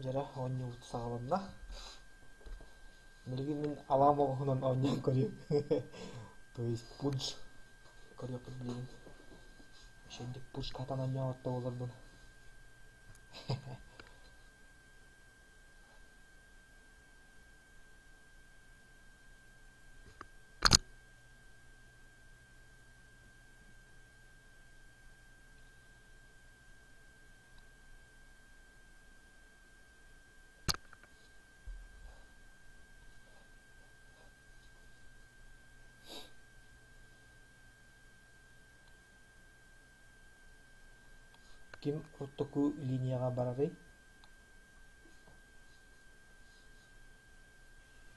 Дьэрэ оонньуубут саҕаланна. Билигин мин алаам оҕуһунан оонньоон көрүөм. То есть пудж көрүөхпүт билигин. Үчүгэйдик пудж хатан оонньообот да буоларбын. Ким ортоку линияҕа барарый?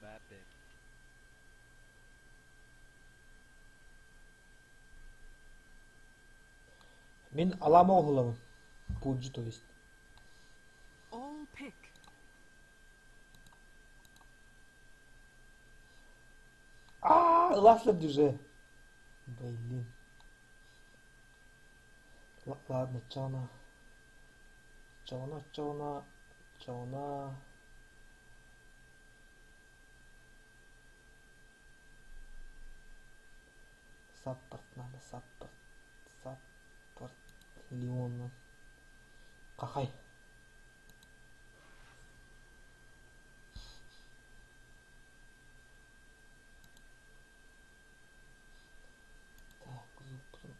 Баар бэйэм. Мин алаама оһулабын. Пуджи то есть. All pick. Аа, ыласлар уже. Блин. Ладно, чана. Чана, чана, чана. Саппорт надо, саппорт. Саппорт. Леона. Хахай. Так, зуб.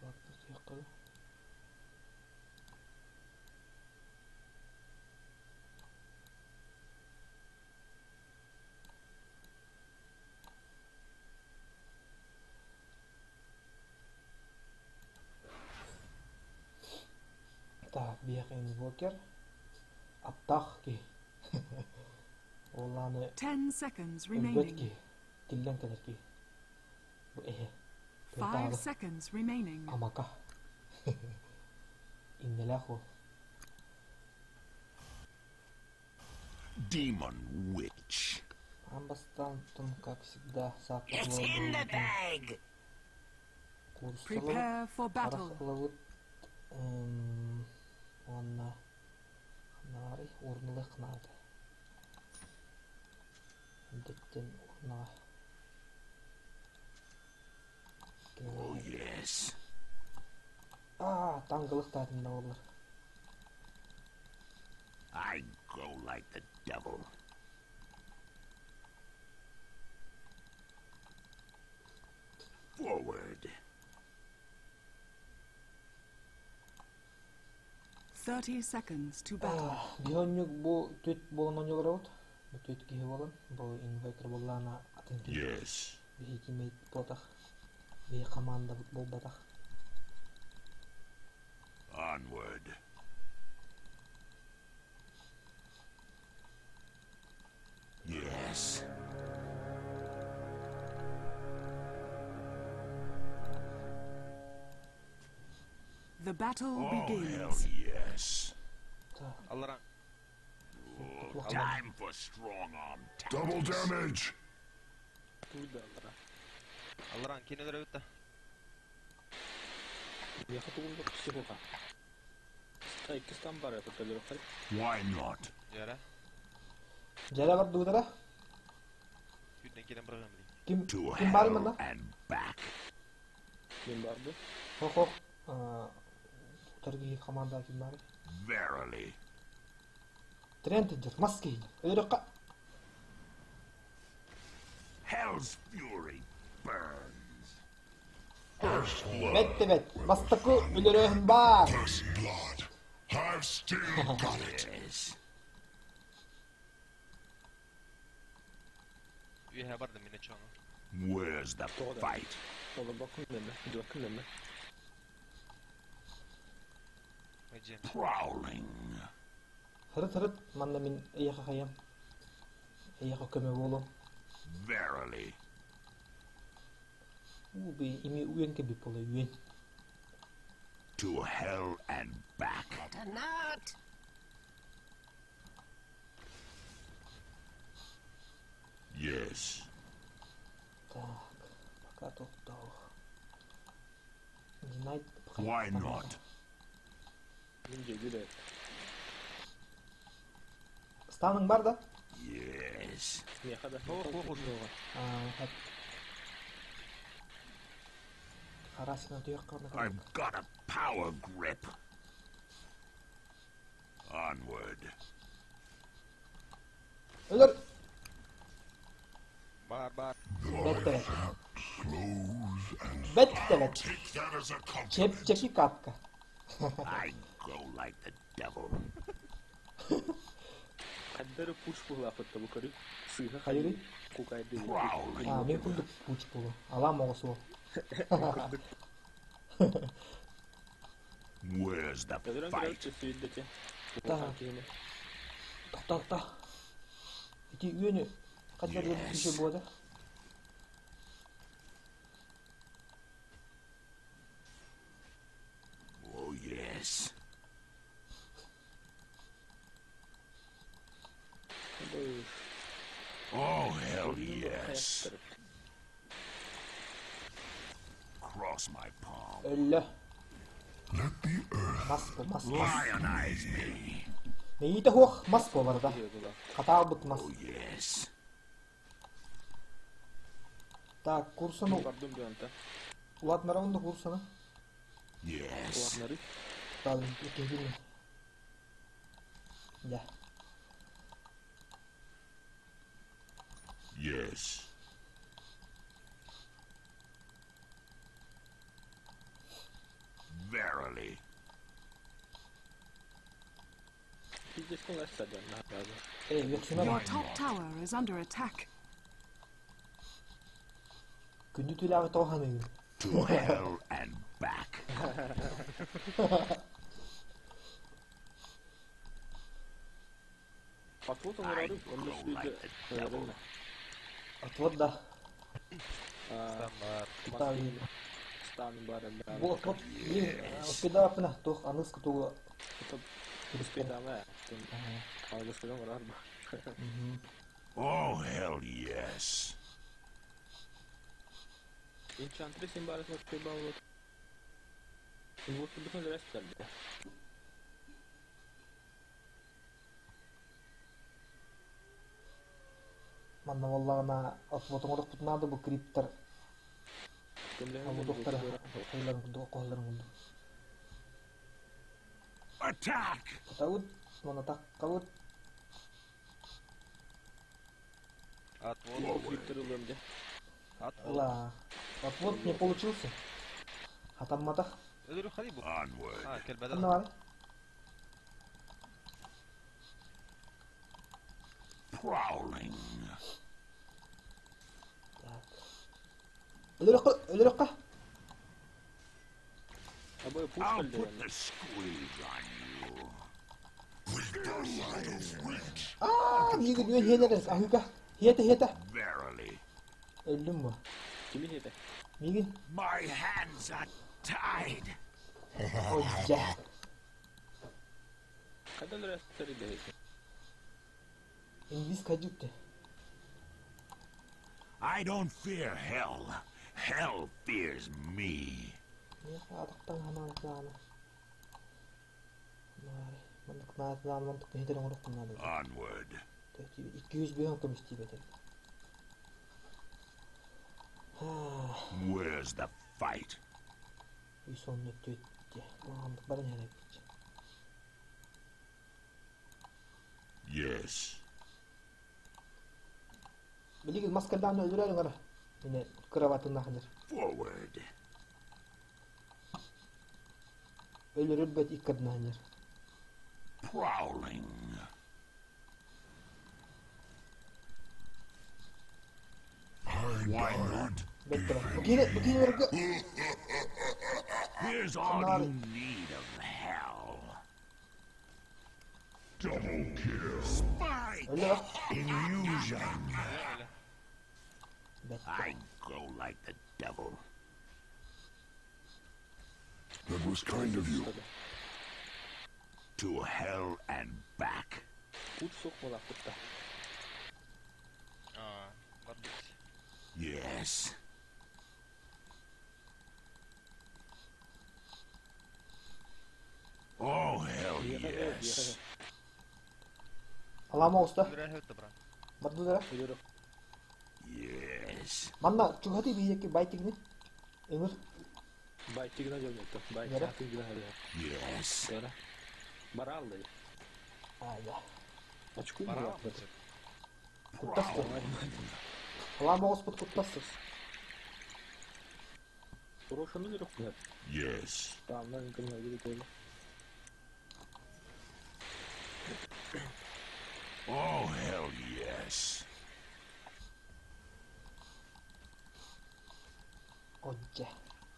Ладно, съехали. Так, биһиэхэ инвокер. Аптаах киһи. Уоллааны 10 seconds өлбөт remaining. киһи. Тиллэн кэлэр киһи. Бу эһэ. 5 Тыатааҕы seconds remaining. амака. Иннэлээх уол. Demon witch. Аан бастаан как всегда сааппат It's in the bag. курсалабыт, Prepare for харах battle. ылабыт уонна ханаарый уурнулах наада. Дэттэн урнаҕа. Oh yes. Аа, таңгылык таатында болар. I go like the devil. Forward. 30 seconds to battle. Биһонньук бу түт буолан оонньууларабыт. Бу түт киһи буолан, бу инвокер буоллаана атын киһи. Yes. Биһи тиммейт буотах. Биһи командабыт буолбатах. Onward. Yes. The battle Oh hell begins. yes. Так, Алларан. Oh, time for strong arm Double tactics. damage! Туйда аллара. Алларан кинилер өттө. Миэхэ тугунда психуха. Иккистан бар это төлөрөхөр. Why not? Жара. Дьэрэ бардыбытара. Күннен келен бырагам билин. Ким To ким бар hell манна? and back. Мен барды. Хох-хох. Утары киһи команда ким бар? Verily. Трент дьэр, мас киһи. Өлөрөххө. Hell's fury burns. First blood. Бэт да бэт. Бастакы өлөрөһүн баар. First blood. I've still got it. Yes. Үйэ бардым мине чоңо. Where's the Doğru. fight? Ola bakın deme. Bakın deme. Жем. Prowling. Хырыт-хырыт манна мин эйиэхэ хайам. Эйиэхэ көмө буолуом. Verily. Уу би ими үйэн кэбип буола үйэн. To hell and back. Better not. Yes. Так, пока тут Динайт Why not? Мен жеди де. Станың бар да? Yes. Миэхэ да. О, о, о. Аа, Харасына tuyakkarına I've got a power grip. Onward. Өлөр! Бар, бар. Бэт бэт. Slows and Бэт бэт. take that as a compliment. Чэпчэки катка. I go like the devil. Хаддары пуш буһулаахпыт бу көрү. Сыыһа Хайырый? Кукайды. Prowling. Аа, мен курдук пуч болу. Алам оҕосуо. Where's the Өлөрөн fight? көрөр сүйдете. Так. Тохто, тохто. Ити үөнү хаддар Yes. düşe буода. Oh, yes. Oh, hell yes. Cross my palm. Өллө. Let the earth Мас бу, мас, мас. Lionize me. Нейте хуох мас бу барда. Хатаабыт мас. Oh, yes. Так, курсаны Бардым дьонта. улатмара онда курсаны. Yes. Улахнары. Далын иккиһин. Да. Yes. Verily. Пиздец садян на Эй, өксүмэ Your top tower is under attack. Күндү түлээҕи тоҕо ханыгын. To hell and back. Отвод I оҥорору, go онно like сүйдө. the devil. Отвод да. Стан бар. Таа. Стан бар. Бу отвод блин, успедаапына туох аныска тугу Успедама. Алгысыгын барар ба. Oh, hell yes. Enchantress барыс успебал. Вот бүтүн рестлерде. Манна боллаҕына отвод оҥорохпут наада бу криптер Амудохтара хойларын курдук, хойларын курдук. Attack! Тутабыт, манна таккабыт. Отвод. Криптер ылым де. Отвод. Ла. Отвод не получился. Хатамматах. Өлөрү хали бу. Onward. А, кел Ханна беда. бар. Prowling. Так. Өлөрөккө, өлөрөккө. Абы пуш I'll кэлде. put the squeeze on you. Creepers out of reach. Аа, миигин үөн хиэнэрес аһыга. Хиэтэ хиэтэ. Verily. Өллүм бу. Кими хете? Миигин. My hands are tied. Ой, Кайдан рестлери де. Инглиз кадюкте. I don't fear hell. Hell fears me. Атактан ханаан Мари, мандык наатынан мандык хетерен оҥорохпун наада. Onward. 200 бөөн көмүс тиийбэтэ. Where's the fight? Үс он өттү Мандык баран хэрэг. Yes. Билигин маскалдаан өлөрөр ыңара. Мине кроватын наханыр. Forward. Өлөрөр бет иккаднаханыр. Prowling. I Why died. not? Бет тара. Бу кини өргө. Here's all Somebody- you need of hell. Double kill. Spike! Өлөрө. Illusion. Öyle. Бет. I go like the devil. That was kind of you. To hell and back. Пуш сок болаппыт да. А, бар бит. Yes. Oh, hell yes. Алама оста. Өлөрө хөттө бра. Бардылара. Өлөрө. Yes. Манна чугати биһиэки байтигини. Ыҥыр. Байтигина дьон бай Нера? тигина хали. Yes. Бара. Баралды. А, да. Очку Бара. бар. Куттас. Алама оспут куттас. Рошаны өлөрө куят. Yes. Тамнан кымна гиде кел. Oh, hell yes. Одже.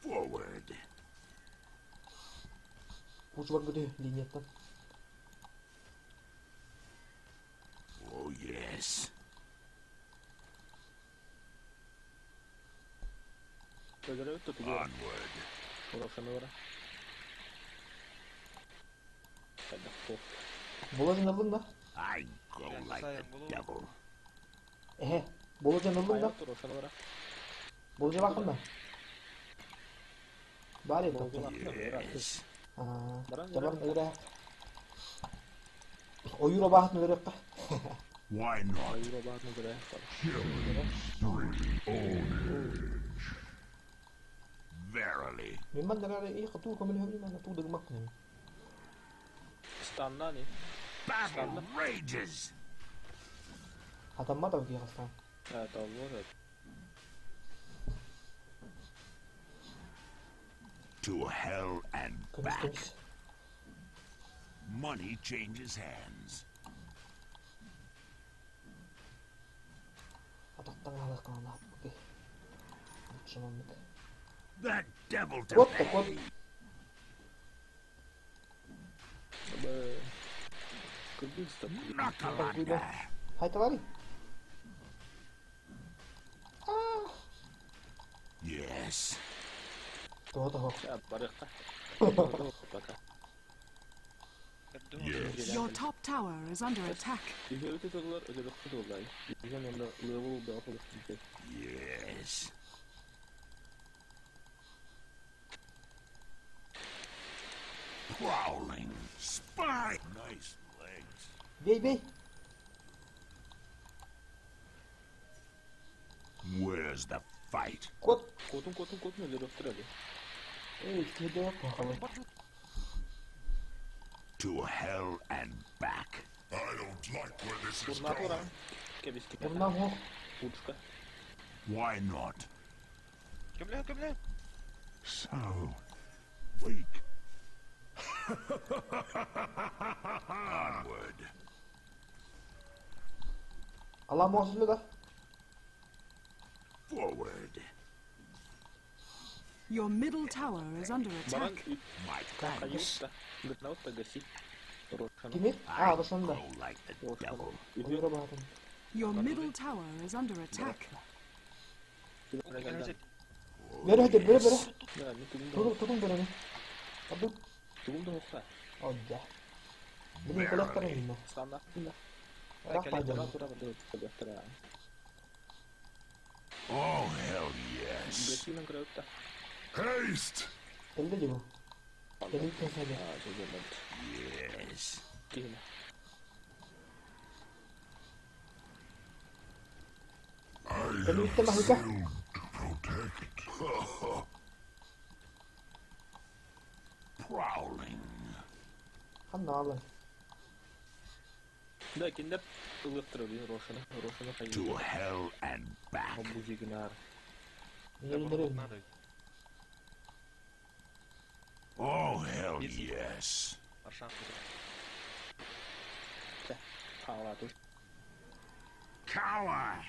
Forward. Куч бар бүдү линияттан. Oh, yes. Өлөрө өттө тугу. Onward. Рошаны бара. Кайда топ. Боложун ылдың да. I go like the devil. Эхе. Боложун ылдың да. Аяк рошаны бара. Болжа бакын да. Бар edi. Болжа бакын да. Yes. Баран Жабан өлөрө. Ойура баатын өлөрөккө. Why not? Айыра баарын бара. Killing spree. Ownage. Verily. Мен мандара и катуу көмөл хөмүн мана туу дыгмак нем. Станна не? Battle rages. Атамма да бии кастан. А, доллар. To hell and Көмүс back. көмүс. Money changes hands. Атактан алак кана бу. Чымамык. That devil to Кот да кот. pay. Кыргызстан. Nakalanda. Хайталари. Yes. Того того. Я барыкка. Пока. Yes. Your top tower is under attack. Өтө доллар өлөрө доллар. Деген онда левел бе Yes. Prowling. Spy. Nice legs. Бей бей. Where's the fight? Кот. Котун котун котун өлөрө турады. Эй, кеде бакалы. To hell and back. I don't like where this is Бурна going. туран. Кебиски. Бурна хох. Пучка. Why not? Көмле, көмле. So weak. Onward. Алла мосулу да. Forward. Your middle tower is under Баран attack. My thanks. кайытта. Гытнаутта гаси. Рошаны. Кими? А, I ошондо. go like the devil. Ойура баатын. Your middle tower is under attack. Бери хөтө, бери бери. Да, мен тугум да. Тудун тудун берени. Абы. Тугум да хокка. Одя. Билин коллектор инне. Станна. Рах Тура бажан. тура тура. Oh, hell yes. Гасинен кырыпта. Haste! Элде жибу. Элде кеседе. А, жөгөмөт. Yes. Кихине. I Элде have битте махыка. failed to protect. Prowling. Ханна алын. Да, киндер ылыктырып Рошаны. Рошаны To кайы. hell and back. Бузигинар. Нерин Oh, hell yes. Аршан. Хаалату. Cower!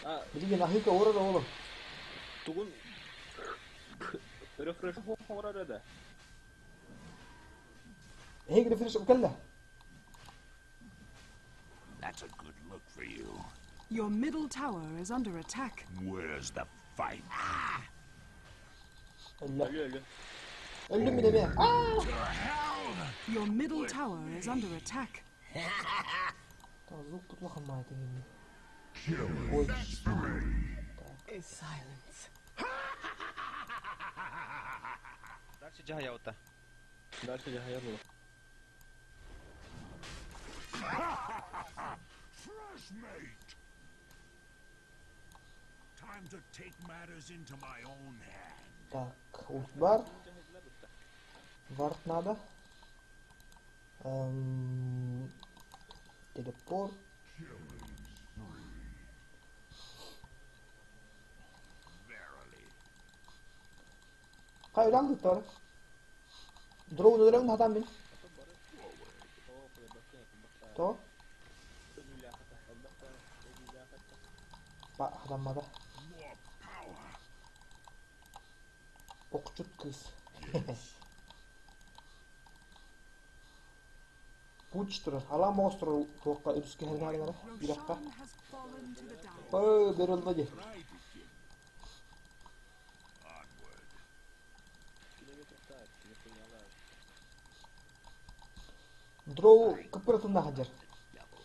А, Билген ахыка орар оолум. тугун рефреш хорара да. Эй, рефреш укелле. That's a good look for you. Your middle tower is under attack. Where's the fight? Ah! Өллө. Өлө өлө. Өлдүм мен эме. Аа! To hell! Your middle tower is under attack. Звук тут плохо мает именно. Killing Ой. spree. Silence. Дальше жая ота. Дальше жая было. Fresh mate. Time to take matters into my own hand. Так, ульт бар. Вард надо. Телепорт. Verily. Хайдан гыттар. Дроун өлөрөҥ хатан мин. То? Ба хатаммата. More power. Охчут кыыс. Пуч турар. Алаан моҕус турар туохха өрүскэ хэргэ гынара. Үрэххэ. Roshan has fallen to the dire. Ой, берилди ди. But I begin. Onward. Дроу кыппырытында хадьар. Devil.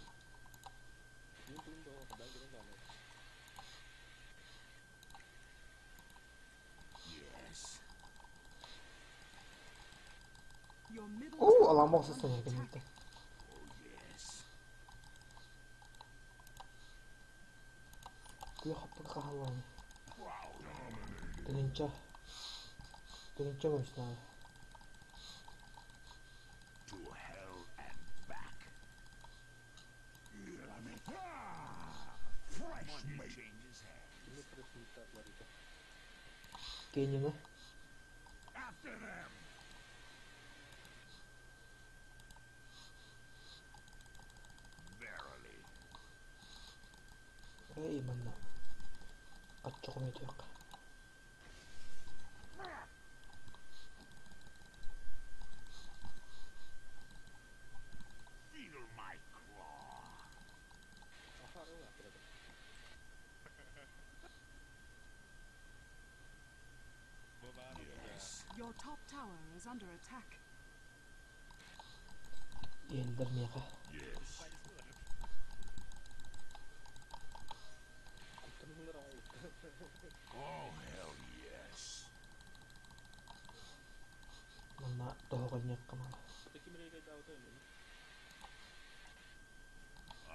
Yes. Your middle Оо, tower алаан is моҕус under сыстан attack. хэргэ. Oh, yes. Күйө хаппыт хаһаллааны. Proud. Тыгынча. Тыгынча көмүснаа. To hell and back. Fresh Money mate. changes hands. Кенини. After them. Verily. Эй, манна. Аччоҕум өтүөх. Feel my claw. Yes. Your top tower is under attack. Иэлдэр миэхэ. Yes. Oh, hell yes. Манна тоһоҕонньуохха маана.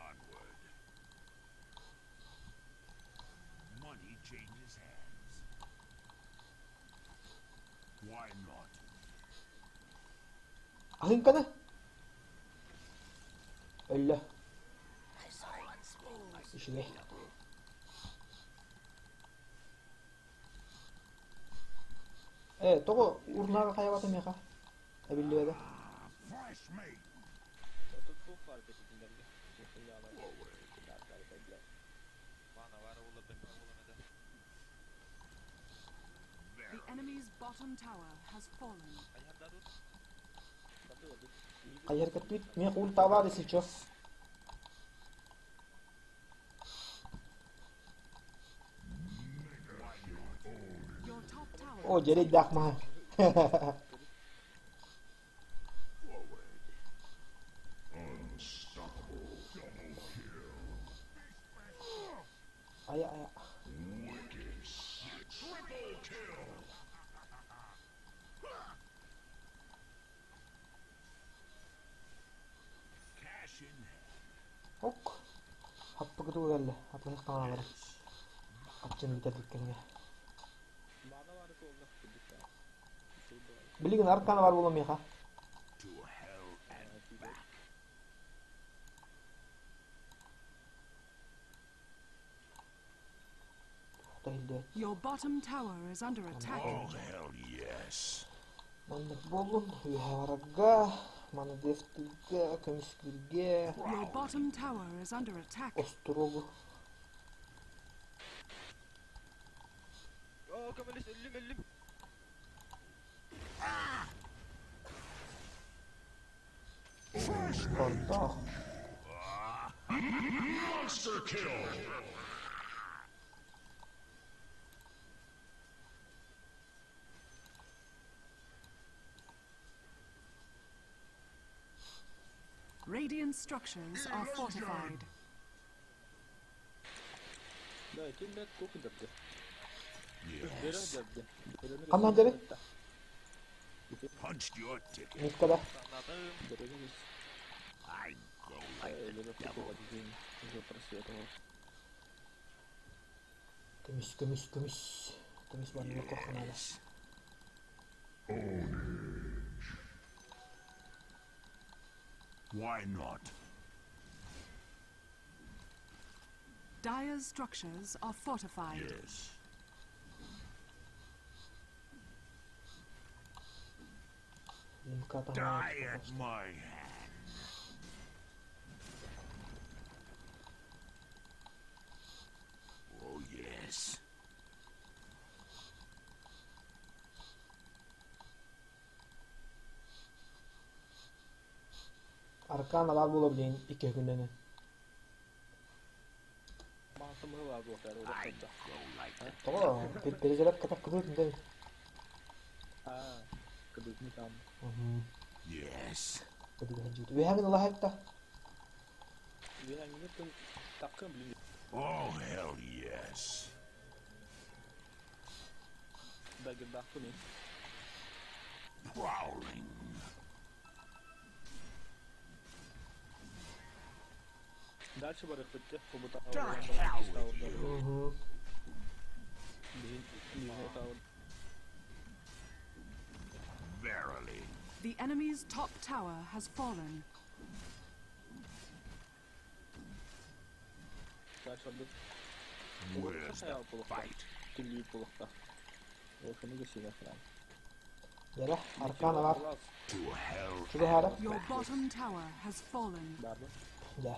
Onward. Money changes hands. Why not? Аһыҥканы! Өллө. Үчүгэй. Э, тоҕо урнааҕы хайабата миэхэ? Эбиллибэтэ. Fresh mate. The enemy's bottom tower has fallen. Хайар кэппит миэхэ ультабаар исичо. Your top tower О, дьэрэй маһа. Forward. Unstoppable. Double kill. Ая, ая. Wicked sick. Triple kill. Cash in hand. Ок. Хаппыгы кэллэ. Атлас таҥалары. Хапчын бүтэрдик кэллэ. Билигин аркана бар буолуом миэхэ. To hell and back. Тахилдэ. Your bottom tower is under attack. Oh, hell yes. Маннык буоллун үһэ барарга, маны дефтиргэ, көмүскүүргэ, Your bottom tower is under attack. остуруогу. Оо, көмөлөс, өллүм, өллүм. Fresh mate. Ордоох. Monster kill. Radiant structures are fortified. Yes. Ханна дьэрэй? Punched your ticket. Миккада. Санадым. I'm Go like the Өлөрө devil. кутуга диэн уже просветовал. Көмүс, көмүс, көмүс. Көмүс барыла коханада. Yes. Why not? Dire's structures are fortified. Yes. Лимка Die at my hand. Oh, yes. Аркан алар була билин икки күннәне. Маантымы бар буолар I уруккунда. go like the Тоҕо перезаряд катак кыбыт дэн. Аа, кыдытны там. Yes. Үһәген улаһайта. Мен аңгы таккын билин. Oh, hell yes. Дагырдакпын. Prowling. Дальше барып битте. Кубута. To hell with you. Билин билин Verily. The enemy's top tower has fallen. Дальше барып. Where's the fight? Түллүү булукта. Ошону кесине храм. Яра аркан алар. To hell. Чугахара. Your bottom tower has fallen. Барды. Да.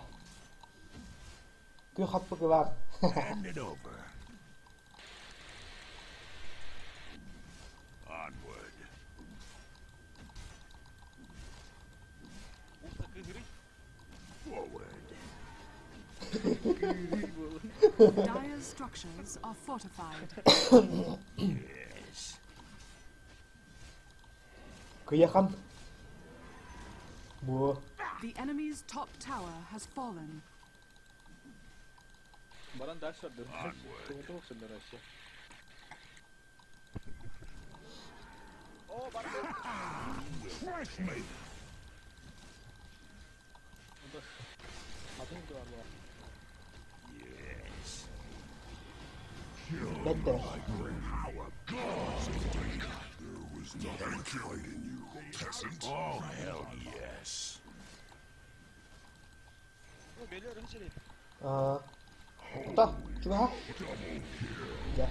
Кү хаппы бар. Hand it over. Onward. Уста кыгырый. Forward. Dire's structures are fortified. Yes. Кыяхан. Бу. The enemy's top tower has fallen. Баран дальше барды. Onward. Кубута окшондар вообще. О, барды. Fresh meat. Атын бар була. Yes. Бәттә. Power goes. There was nothing fight in you, peasant. Oh, hell yes. О, белер хичери. Аа. Та, чугаха. Да.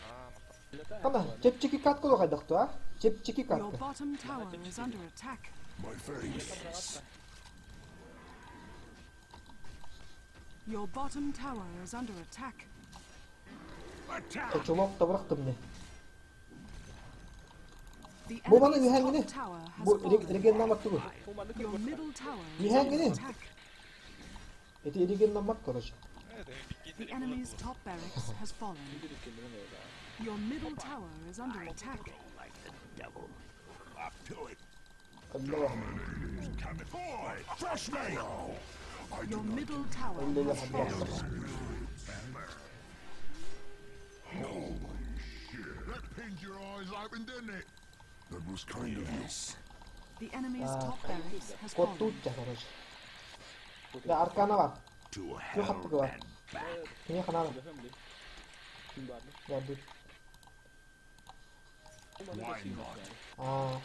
А, Кана, чепчики катка лохайдак а? Чепчики Your катка. bottom tower is under attack. My thanks. Your bottom tower is under attack. Attack. Чочолок табырак тымны. The Бу маны enemy's үһәнгене. top tower has Бу fallen. реген намат тугу. Your middle tower is under Үһәнгене. attack. Эти реген намат короче. The enemy's top barracks has fallen. Your middle tower is under attack. Go like the devil. Up to it. Алла. Coming. Boy, fresh meat. I do Your not middle tower Алла has fallen. Holy shit. That pinned your eyes open, didn't it? That was kind of you. Yes. The enemy's top barracks has fallen. Коттуча короче. Да, аркана бар. To Кү хаппы hell бар. and back. Кини ханана. Барды. Я бу. Why not? Аа.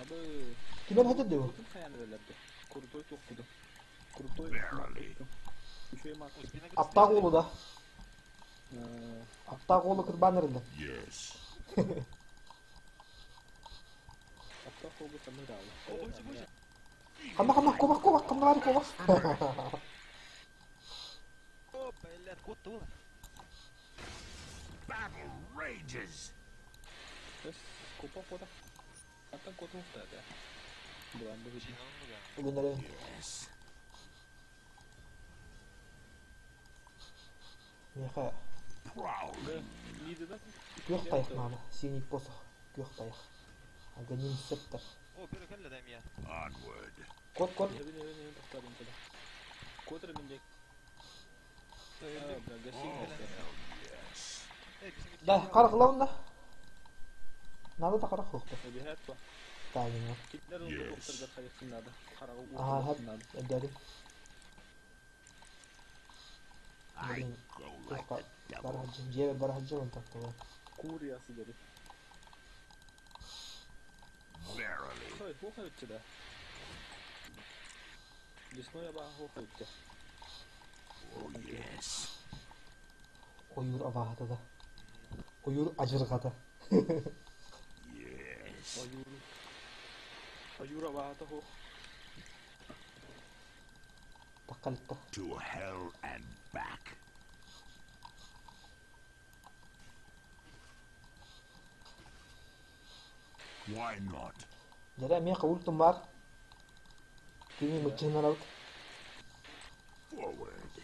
Абы Кимен хатыр дүү? Кутун хаян элерди. Крутой тохтуду. Крутой. Verily. Үшөй мак. Апта голу да. Апта голу кырбан эрилде. Yes. Апта холбу камералы. О, бойся, бойся. Хама хама кобах кобах камнар кобах. О, блядь, кот тула. Battle rages. Эс копа кота. Аттан котун да. Булан бу. Бүгүннәре. Yes. Меха Prowling. Лидерден күөх тайх нана. Синий посох. Күөх тайх. Аганим септер. О, бері кәлі дәм я. Onward. Кот кот. Эбин эбин эбин токтадым кода. Котра минде. Oh, hell yes. Да, карак лавында. Надо да карак хокты. Эби хат ба. Таайыҥа. Кинилэр ылбыт уохтарыгар хайыаххын наада. Хараҕы Аһаа, уотугар наада. өйдөөтүм. I Блин, go like туохха the devil. бара сылдьан, дьиэбэр бара сылдьан онтон тоҕо. Курия сидери. Verily. Хой, хуха өттү да. Лесной абаа хуха өттү. Oh yes. Ойуур абааһыта да. Ойуур адьырҕата. Yes. Ойуур. Ойуур абаата хух. Таххалытта. To hell and back. Why not? Дьэрэ эмиэ ультум баар. Кими мыччыһыннарабыт. Forward.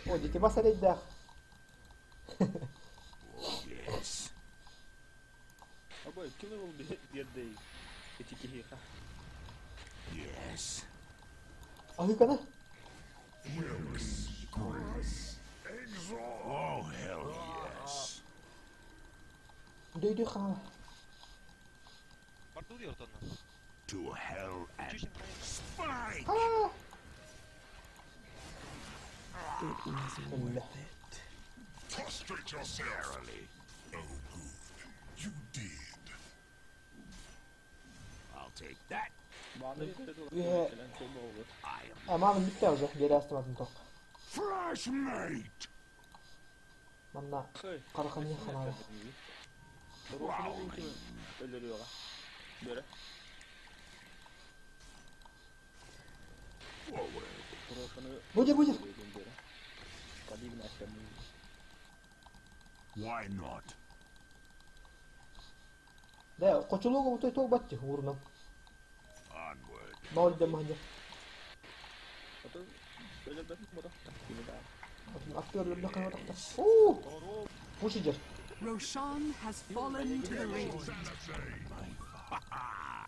О, дьити бас эрэйдээх. Oh yes. Абай, ким ол биэрдей? Эти киһиэхэ. Yes. Аһыыкана. Oh hell yes. Дөйдүү хаала. Бардуу ортонно. To hell and Чүчүн хайа. spike. Аа! It was Өллө. worth it. Prostrate yourself. Verily. Oh, good. You did. I'll take that. Мааны өттү Үһэ. кэлэн сол болбут. I am Амаамын бүттэ уже. Биэрэ астыматын тоқ. fresh meat. Манна Хой. қарақаны ханаара. Рухunu өлөрүөҕэ. Бөрө. Forward. Рухunu Будер, будер. бөрө. Кадигна эстэмми. Why not? Да, хочулуга бутой тол батчы уурунан. Onward. Ноль демахня. Ото өлөрбөтүн бода. Кини да. Актер өллө кана тахта. Уу! Пушижер. Roshan has fallen to the Radiant.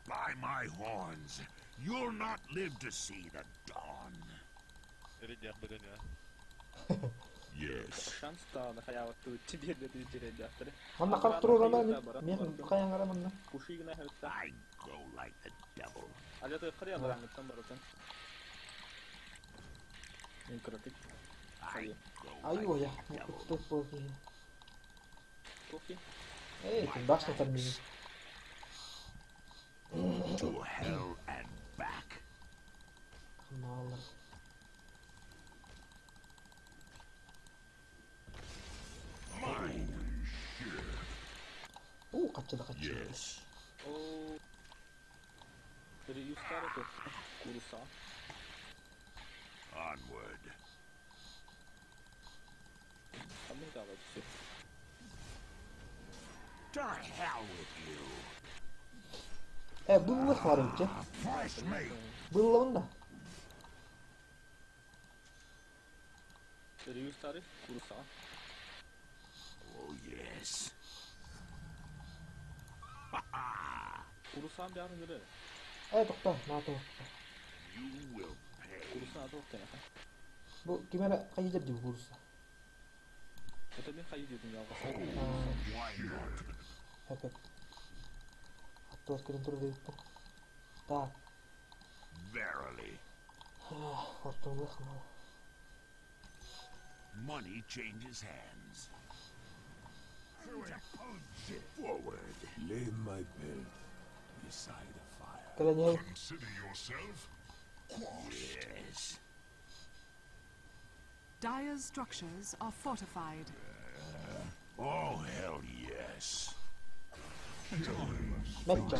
By my horns, you'll not live to see the dawn. Эрэйдээх бөдөн я. Yes. Шанс тааны хаябаттыы тибиэрдэ тириэдээхтэрэ. Манна қарап турурана мен қаяңара манна. Кушигна хэтта. I go like the devil. Алята харья бараңыттан барытын. Мен кыракыт. I go Ай like оя. the devil. Тут болки. Кофе. Эй, башня там мини. To hell and back. Ханалар. Mine. Уу, каччыда каччыда. Yes. Оо. Риюстара то. Куруса. Onward. Хамын таала түсө. To hell with you. Э, буллах бар өтче. Fresh meat. Буллабын да. Риюстары куруса. Oh yes. Курусан бәрін көрө. Э, токта, нато. You will pay. Курусан аты оқтайна. Бу кимере кайы деп курса. Это мен хайы дедим ялгыз. Why not? Хеп. Аттуар кирен тур дейт. Так. Verily. Ортоңлах мал. Money changes hands. Forward. Lay my bed beside a fire. Кэлэн Consider yourself quashed. Yes. Dire's structures are fortified. Oh hell yes. Мэтча.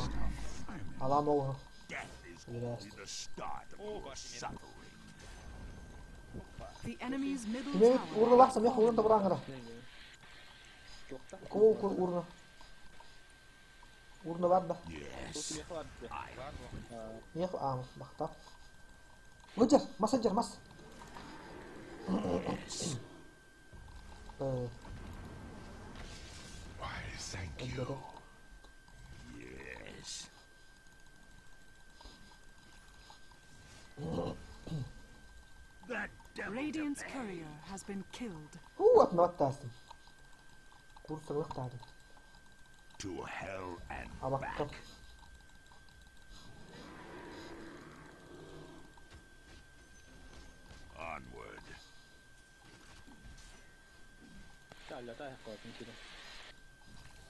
Алам оҕо. Death is Yes. only the start of Oh, your gosh, suffering. The enemy's middle Кимере tower уурулахса мен уурун табыраңара. Тоқта. Коо кур урна. Урна бар да. Yes. I Мех аам бахта. Выдер, масаджер, мас. yes. Э, Why, thank you. өллөрө. Yes. That devil to Radiant's pay. courier has been killed. Уу, атна баттаастым. Курсаңлах таадым. To hell and Абакка. back. Onward.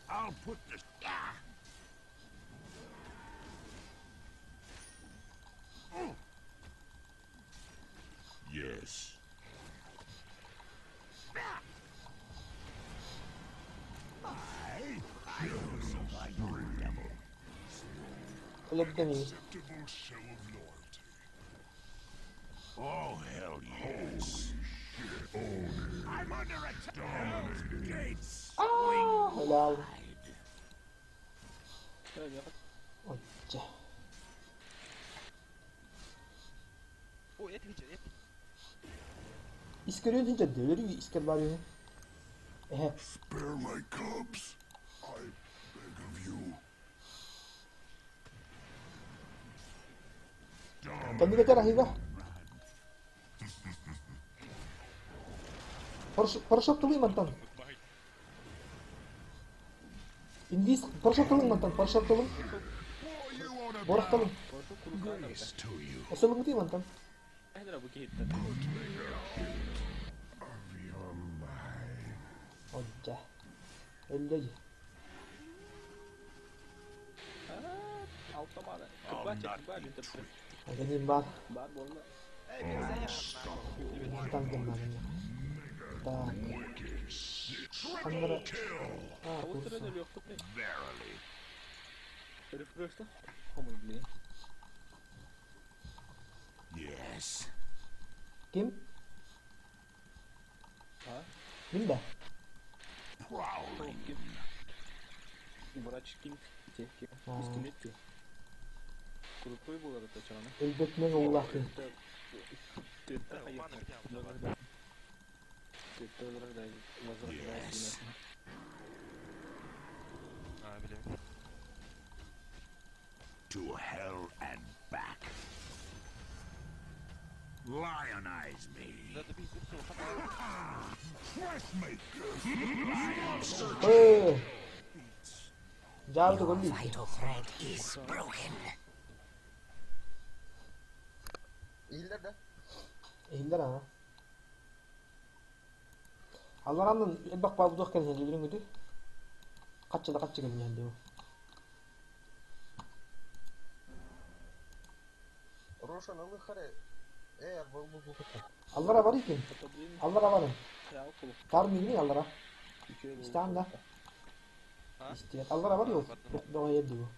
I'll put the ah! Yes. I I like the devil. Өлөрдө мии. Acceptable show of loyalty. Oh hell yes. Shit. Own it. I'm under attack. Hell's gates. Аа, helal. Wide. Очча. О, эт хичер, эт. Искер үн хинчэ дөлөрү искер бар үн. Эхэ. Spare my cubs. I beg of you. Кэннигэ тарахига. Порошок тылый мантан. Инвиз порошок тылың мантан, порошок тылың. What are you on about? Борох тылың. Grace to you. Осылың мантан. Of your mind. Очча. Өллө. I'll not be tricked. Агеним бар. Мантан гыннарын. Так. Ханнара. А, курса. Verily. Yes. Ким? Мин да. Prowling. Өлбөтмөң уллахы. Yes. А, билем. To hell and back. Lionize me. Да, да бий, курсу, Fresh mate. Э. Жаалды көрбүй. Vital thread is broken. Ehiller ha. Алларанын элбак бабудук келген жибирин күтү. Качча да качча келген диу. Аллара бар екен. Аллара барым. Тар мигни аллара. Истан да. Истият. Аллара бар yok. Бага едди бу.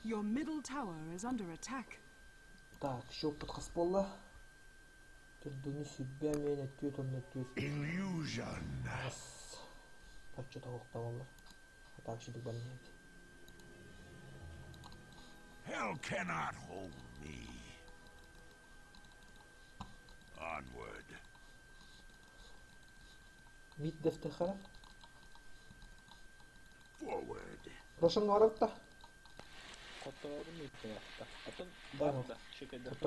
Your middle tower is under attack. Так, шоп кас болла. Түрдүнү сүббэ мен эттүү тоннеттүү. Illusion. Ас. Пачча тоокта боллар. Так шидик бар нет. Hell cannot hold me. Onward. Мит дефтехара. Forward. Рошон барып та. Оттон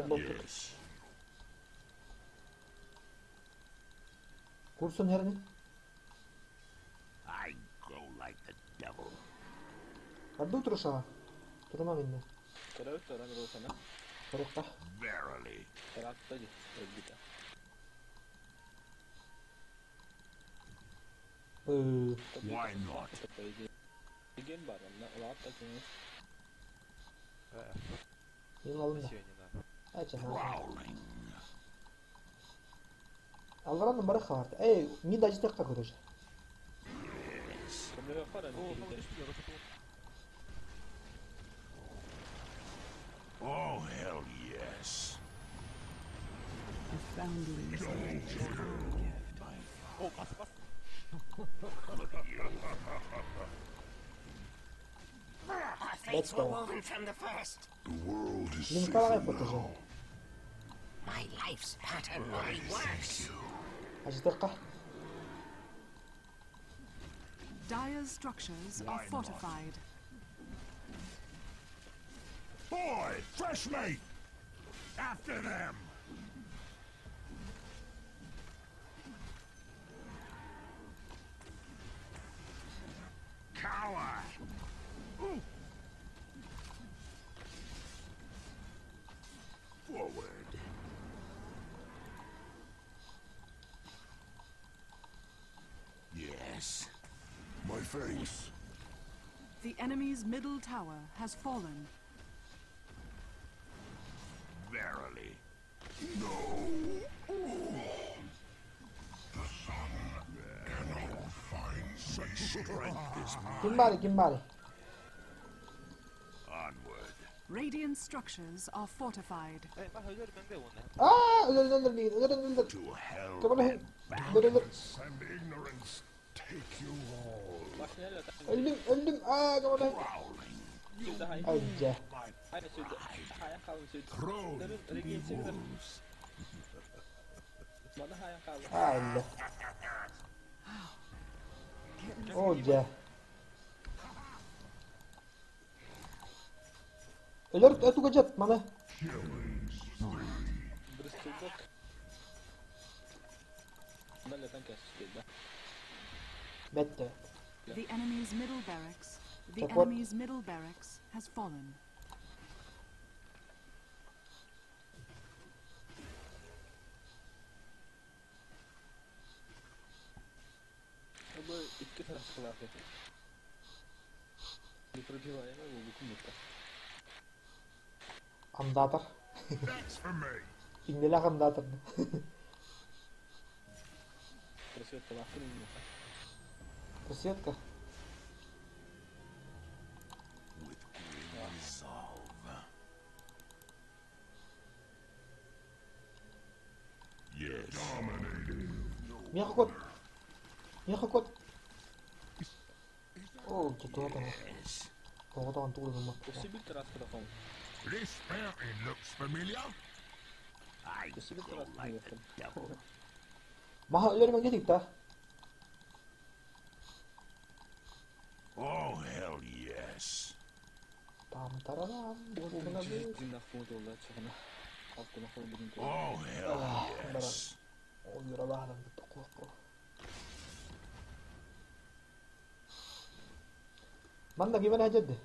болтук. Yes. Курсун херни. I go like the devil. Барду туруша. Турума минне. Турукта. Verily. Э, Why not? Мен алым да. Все, не надо. Айча. Prowling. Алларанын бары хабарда. Эй, ми да житекка көрөж. О, ну, что я расшел. Oh, hell yes. A foundling's life is a gift. О, бас, бас. Look at you. Our fates were woven from the first. The world is Мин safer калагай фотожа. now. My life's pattern reworks. Ажитекка. Dire's structures are Why not? fortified. Boy, fresh mate! After them! face. The enemy's middle tower has fallen. Verily. No. The sun cannot find Such strength is Kim mine. bari kim bari? Onward. Radiant structures are fortified. Аа, өлөр өлөр миигин, өлөр өлөр. To hell Көмөлөһүн. and back. Өлөр өлөр. and ignorance take you all. Башня летает. Өлдүм, өлдүм. Аа, көмөлөһүн. Prowling. Сюда, Ай, дьэ. My Айна сюда. Хаян қалын сюда. Thrown Дөрүн to the регин сигдер. wolves. Мана хаян қалын. Аа, өллө. Оо, дьэ. Өлөр өтүгө жат, маны. Killing spree. Брыстылдык. Мына летан кәсіп да. Бетте. The enemy's middle barracks. The Так вот. enemy's middle barracks has fallen. Бұл икки тарасқылағы. Непробиваемый бұл күмүкта. Андатор. That's for me. Иннелэх андатор. Просветка лақын күмүкта. Просветка. with grim resolve. Yes. Dominating. Миэхэ кот. Миэхэ кот. Оо, дьэ, туга таҥар. Yes. Тоҕо таҕан тугу гыммат. Өссө bir тарасқыда қол. This fountain looks familiar. I Өссө bir go тарасқыда like the devil. Маха өлөрүмэн кетик да. Oh, hell yes. Там тарарам. Бугуна бу. Динах болды олар чығына. Алтына қол бүгін Oh, hell Ah, yes. Ол юралаһынан токуохпу. Манна кимен хажадды?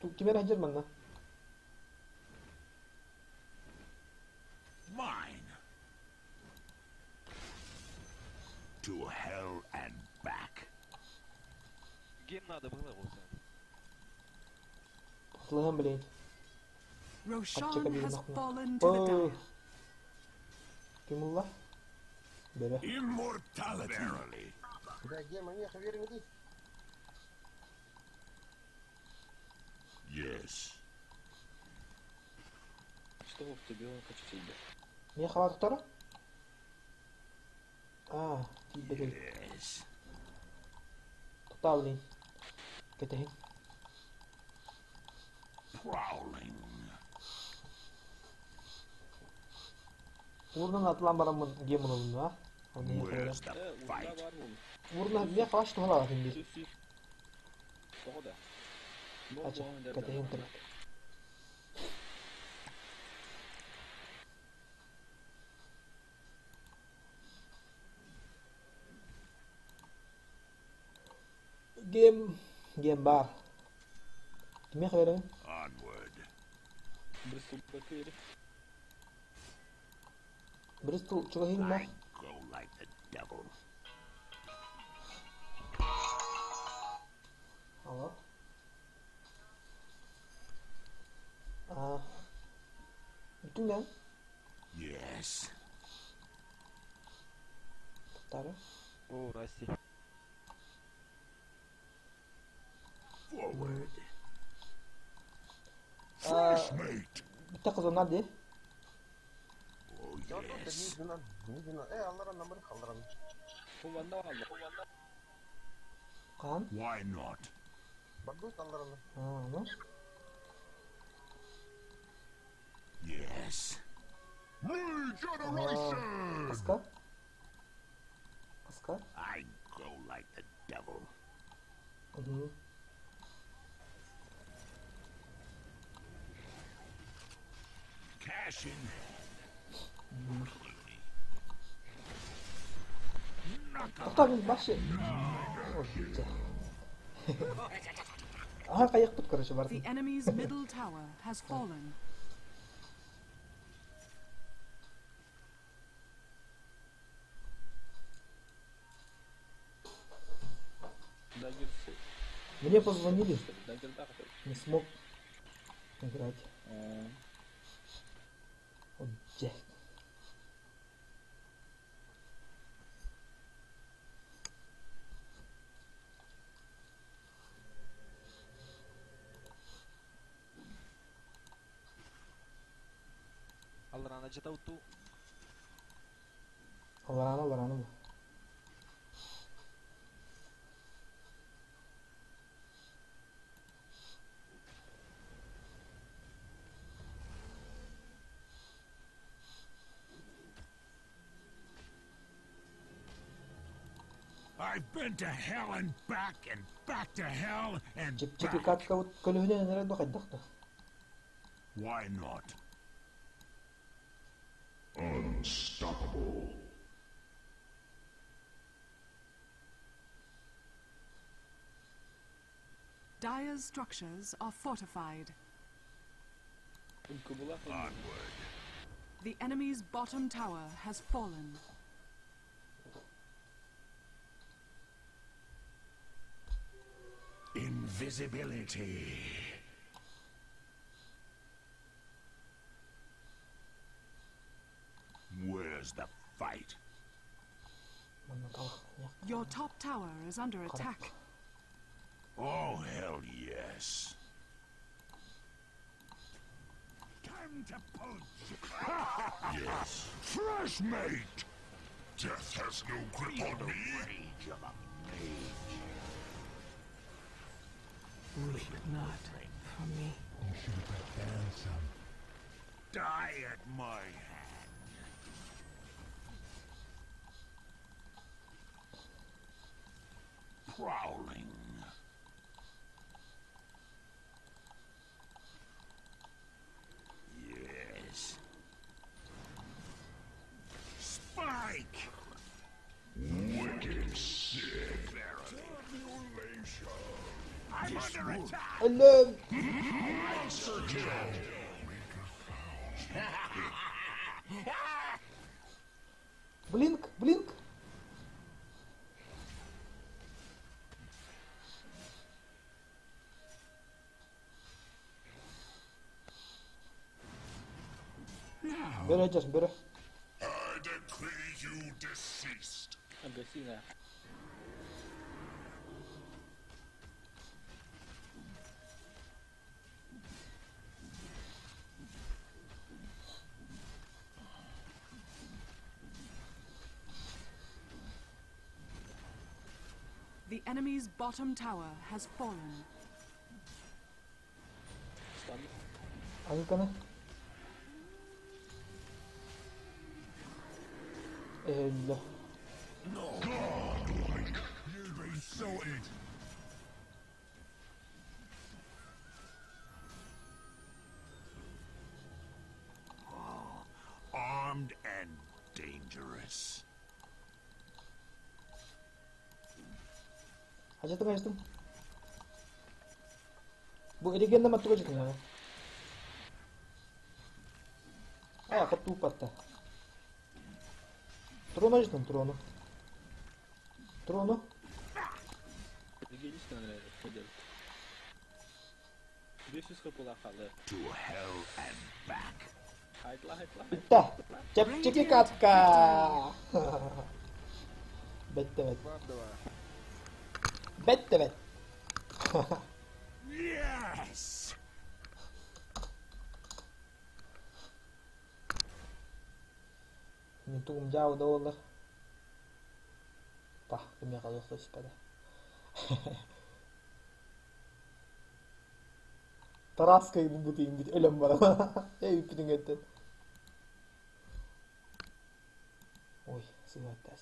Ту кимен хажар манна? Mine. To hell and back. Гем надо было вот. Атлаһан билейин. Roshan has fallen to the Оо. dire. Ким улла? Бөрө. Immortality. Verily. Yes. Что в тебе он хочу тебе. Миэхэ хаалаатыктара? Аа, тиийбэт. Yes. Тутаа билейин. Кэтэһин. Prowling. Уурунан атлаан бараммын гем ылылын а? Оны Where's the Э, урда fight? бар бұл. Уурунан миэхэ хааш тухалаатын бир. Сүз сүз. Тоғы да. Бұл Ача, бұған дәрді. кэтэһин турар. Гем, гем бар. Кимиэхэ берэбин? Onward. Брыстылдык бері. Бристол чугаһын ма? I go like the devil. Алло. Аа. Бүтүн Yes. Туттары. О, Расти. Forward. Fresh mate. Бүтэ кызынар ди. Oh, yes. Бұл ванда алды. Каан? Why not? Аа, ну. Yes. Regeneration. Кыска. Кыска. I go like the devil. Мгм. Cash in hand. Knock Тоқтаа мин баш. Аа, кайыкпыт короче The бардым. enemy's middle tower has fallen. Дагер Мне позвонили, не смог играть. Вот дьэ. Алларана дьэ ту. Алларана алларана бу. I've been to hell and back and back to hell and Чэпчэки back. каткабыт көлөһүнэн эрэ хайдах да. Why not? Unstoppable. Dire's structures are fortified. Onward. The enemy's bottom tower has fallen. Invisibility. Where's the fight? Манна талах. Your top tower is under attack. Oh, hell yes. Time to poach. Yes. Fresh mate! Death has no grip on me. Rage of a mage. Weep not for me. You should have let down some. Die at my hand. Prowling. Yes. Spike! Wicked sick. Verily. Tabulation. I'm under attack! Өллөм. Monster kill. Make a Blink, blink. Бөрө дьас, бөрө. I decree you deceased. Агрессивная. The enemy's bottom tower has fallen. Стан. Анканы. Өллө. Godlike. You've been sorted. Armed and dangerous. Хажатым хажатым. Бу эрегенде маттуга жытын ана. А, хаттуу патта. Трону жытын, трону. Трону. Единственное, наверное, 200 хапала. To hell and back. Хайтла, хайтла. Бүтэ. Чэпчэки катка. Бэтте бэт. Бэтте бэт. Yes! Мин тугум жаабы да болар. Пах, кимиэхэ олох испэдэ. Тараскай бу бит өлөм баран. Эй үппүтүн өттен. Ой, сыгаттас.